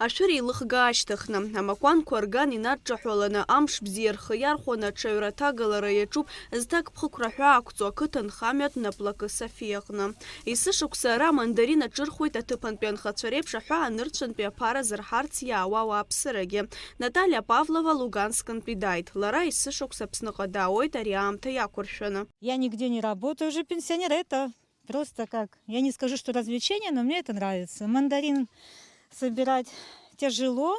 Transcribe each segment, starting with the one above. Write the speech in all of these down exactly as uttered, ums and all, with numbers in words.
Ашәыр еилыхга ашьҭыхны, амакәанқәа рган инадҿаҳәаланы, амш бзиа рхы иархәаны аҽаҩра аҭагалара иаҿуп зҭакԥхықәра ҳәа ақәҵоу ақыҭанхамҩатә наплакы Софиаҟны. Есышықәса ара амандарин аҿырхуеит аҭыԥантәи анхацәа реиԥш аҳәаа нырцәынтәи аԥара зырҳарц иаауа ауааԥсырагьы. Наталиа Павлова Луганскынтәи дааит. Лара есышықәса Аԥсныҟа даауеит ари аамҭа иақәыршәаны. Я нигде не работаю, уже пенсионер, это просто как, я не скажу, что развлечение, но мне это нравится. Мандарин собирать тяжело,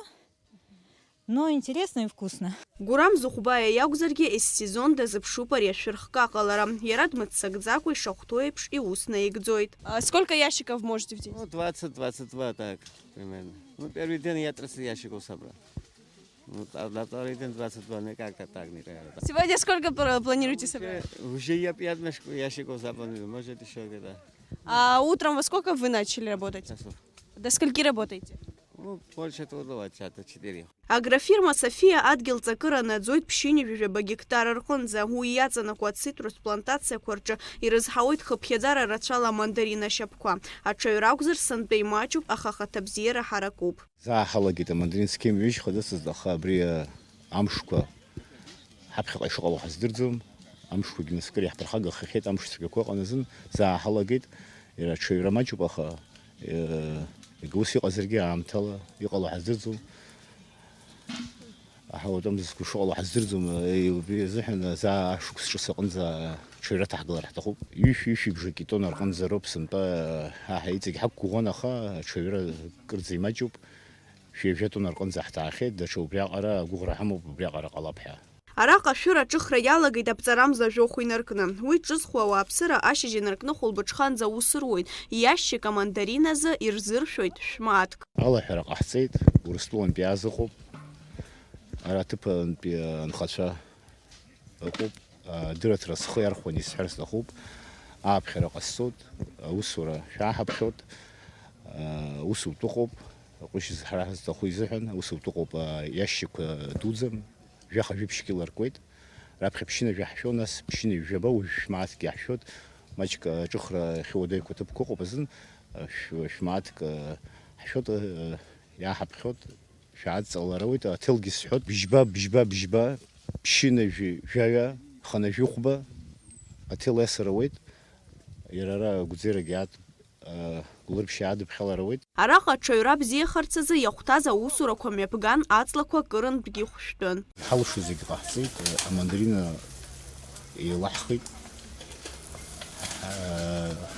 но интересно и вкусно. Гурам Зухбаиа иакәзаргьы, ессезон дазыԥшуп ари ашәырхк аҟалара. Иара дмыццакӡакәа ишахәҭоу еиԥш иус наигӡоит. А сколько ящиков можете в день? Ну, двадцать, двадцать два так, примерно. Ну, первый день я тридцать ящиков собрал. Ну, а на второй день двадцать два, ну, как-то так, не так. Сегодня сколько пр-, планируете собрать? Уже, уже я пять ящик-, ящиков запланировал, может, ещё где-то. А утром во сколько вы начали работать? Часов. До скольки работаете? Ну, больше трудовать, часа четыре. Агрофирма Софиа адгьыл ҵакыра наӡоит ԥшьынҩажәи жәаба гектар рҟынӡа. Уи иаҵанакуа ацитрус плантациақәа рҿы ирызҳауеит хыԥхьаӡара рацәала амандарин ашьапқәа. Аҽаҩра акәзар, сынтәа имаҷуп, аха ахаҭабзиара ҳаракуп. Заа ҳалагеит амандарин зқьы имҩыжьхадацызт, аха абри, а, амшқәа ҳаԥхьаҟа ишыҟало ҳаздырӡом, амшқәагьы нас кыр иаҳԥырхагахахьеит, амш цәгьақәа ыҟан азын, заа ҳалагеит, иара аҽаҩра маҷуп, аха, э, егьа ус иҟазаргьы аамҭала иҟало ҳаздырӡом. Аҳауатәым зқәа шыҟало ҳаздырӡом, убри азыҳәан заа ашықәс ҿыц аҟынӡа аҽаҩра ҭаҳгалар ҳҭахуп. Ҩышә-ҩышәи бжаки тонна рҟынӡа роуп сынтәа ҳа ҳаиҵегь ҳақәгәыӷуан, аха аҽаҩра кырӡа имаҷуп. Шәи жәа тонна рҟынӡа ҳҭаахьеит, даҽа убриаҟара агәыӷра ҳамоуп, убриаҟара ҟалап ҳәа. Араҟа ашәыр аҿыхра иалагеит аԥҵарамза жәохә инаркны. Уи ҿызхуа ауааԥсыра ашьыжь инаркны хәылбыҽханӡа аус руеит, иашьчик амандарин азы ирзыршәоит шә-мааҭк. Алаҳәара ҟаҳҵеит, Урыстәылантәи иааз ыҟоуп, ара аҭыԥантәи анхацәа ыҟоуп, адырраҭара схы иархәаны исҳәар сҭахуп, ааԥхьара ҟасҵоит, аусура шәааҳаԥхьоит, усутә ыҟоуп, ҟәышь ҳара ҳзҭаху изыҳәан, усутә ыҟоуп, иашьчикқәа дуӡӡам. Жәаха-жәиԥшь кьыла ркуеит. Раԥхьа ԥшьынҩажәа ҳшәон, нас ԥшьынҩажәаба, уажә шә-мааҭк иаҳшәоит. Маҷк аҿыхра ахьуадаҩқәоу аҭыԥқәа ыҟоуп азын, шә-, шә-мааҭк ҳшәоит, иааҳаԥхьоит, шәааҵалар ауеит, аҭелгьы сҳәоит, бжьба, бжьба, бжьба, ԥшьынҩажәи жәаҩа, хынҩажәи хәба, аҭел иасыр ауеит, иара ара агәӡерагьы аат-, Гәлырԥшьаа дыԥхьалар ауеит. Араҟа аҽаҩра бзиахарц азы иахәҭаз аусурақәа мҩаԥган, аҵлақәа кырынтәгьы хәшәтәын. Ҳалшо зегь ҟаҳҵеит, амандарина еилаҳхит.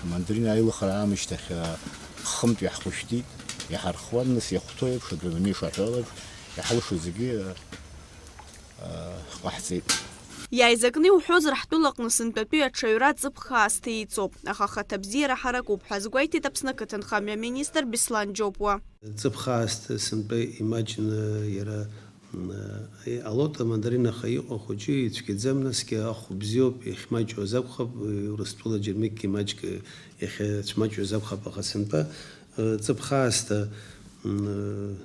Амандарина аилыхара аамышьҭахь хымтә иаҳхәышәтәит, иҳархуан, нас иахәҭоу еиԥш, агрономиа ишаҳәо еиԥш, иҳалшо зегьы ҟаҳҵеит. Иааизакны иуҳәозар, ҳтәылаҟны сынтәатәи аҽаҩра ҵыԥх аасҭа еиҵоуп, аха ахаҭабзиара ҳаракуп ҳәа азгәеиҭеит Аԥсны ақыҭанхамҩа аминистр Беслан Џьопуа. Ҵыԥх аасҭа сынтәа имаҷны иара, м, алота мандарин аха иҟоу ахәыҷы ицәгьаӡам, насгьы ахә бзиоуп, иахьмаҷуаз акәхап, Урыстәыла џьармыкьгьы маҷк иахьацәмаҷуаз акәхап, аха сынтәа, ы, ҵыԥх аасҭа, м,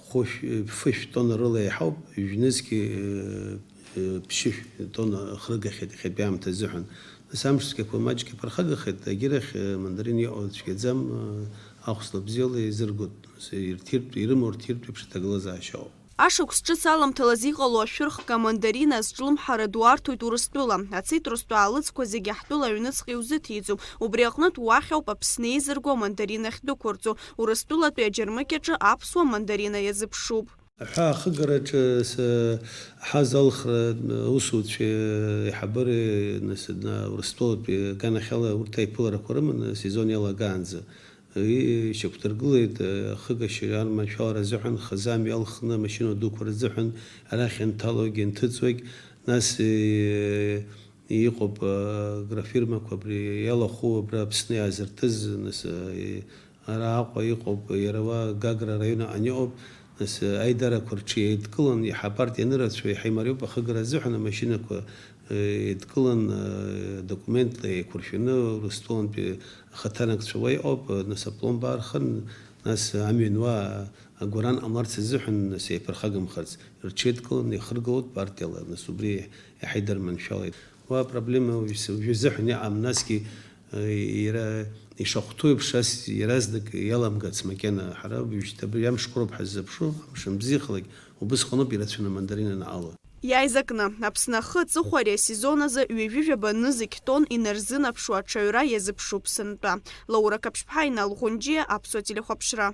Хәышә, фышә тонна рыла иаҳауп, жәнызқьи, э, э, ԥшьышә тонна хрыгахьеит иахьатәи аамҭа азыҳәан. Нас амш цәгьақәа маҷк иԥырхагахеит, агьырахь, э, мандарин иҟоу цәгьаӡам, э, ахә злабзиоу ала изыргоит, нас ирҭиртә, ирымоу рҭиртә еиԥш аҭагылазаашьа ауп. Ашықәс ҿыц аламҭалаз иҟало ашәырхк амандарина азҿлымҳара ду арҭоит Урыстәыла. Ацитрустә аалыҵқәа зегьы ҳтәыла аҩныҵҟа иузыҭиҵом, убри аҟнытә уахь ауп Аԥсны еизырго амандарин ахьдәықәырҵо. Урыстәылатәи аџьармыкьаҿы аԥсуа мандарина иазыԥшуп. Аҳәаа ахыгараҿы са-, ҳазалхра аусуцәеи аиҳабыреи, нас, на-, Урыстәылатәи аганахьала урҭ аиԥыларақәа рыманы асезон иалагаанӡа ишьақәдыргылеит, ахыгашьа арманшәалара азыҳәан хазы амҩа алхны амашьына дуқәа рзыҳәан арахь инҭалогь инҭыҵуагь, нас, иҟоуп, агрофирмақәа абри иалахәу абра Аԥсны иаазыртыз, нас, Ара Аҟәа иҟоуп, иара уа Гагра араион аҟны иҟоуп, нас, аидарақәа рҽеидкылан, иаҳа апартиа анырацәоу, иаҳа имариоуп ахыгара азыҳәан амашьынақәа, э, еидкылан, э, документла еиқәыршәаны Урыстәылантәи ахаҭарнакцәа уа иҟоуп, э, нас апломба аархын, нас амҩан уа агәаран ҟамларц азыҳәан, нас еиԥырхагамхарц рҽеидкылан, ихыргалоит партиала, нас убри иаҳа идырманшәалеит. Уа апроблема уажә с-, уажәы азыҳәан иҟам, насгьы, э, иара Ишахәҭоу еиԥш, ас иаразнак иаламгац макьана, ҳара уажәшьҭа абри амшқәа роуп ҳаззыԥшу, амш анбзиахалак, убысҟаноуп ирацәаны амандарин анаало. Иааизакны, Аԥсны ахы аҵыхәа ари асезон азы ҩажәи жәаба нызқь тонн инарзынаԥшуа аҽаҩра иазыԥшуп сынтәа. Лаура Қаԥшьԥҳа, Инал Ӷәынџьиа, Аԥсуа телехәаԥшра.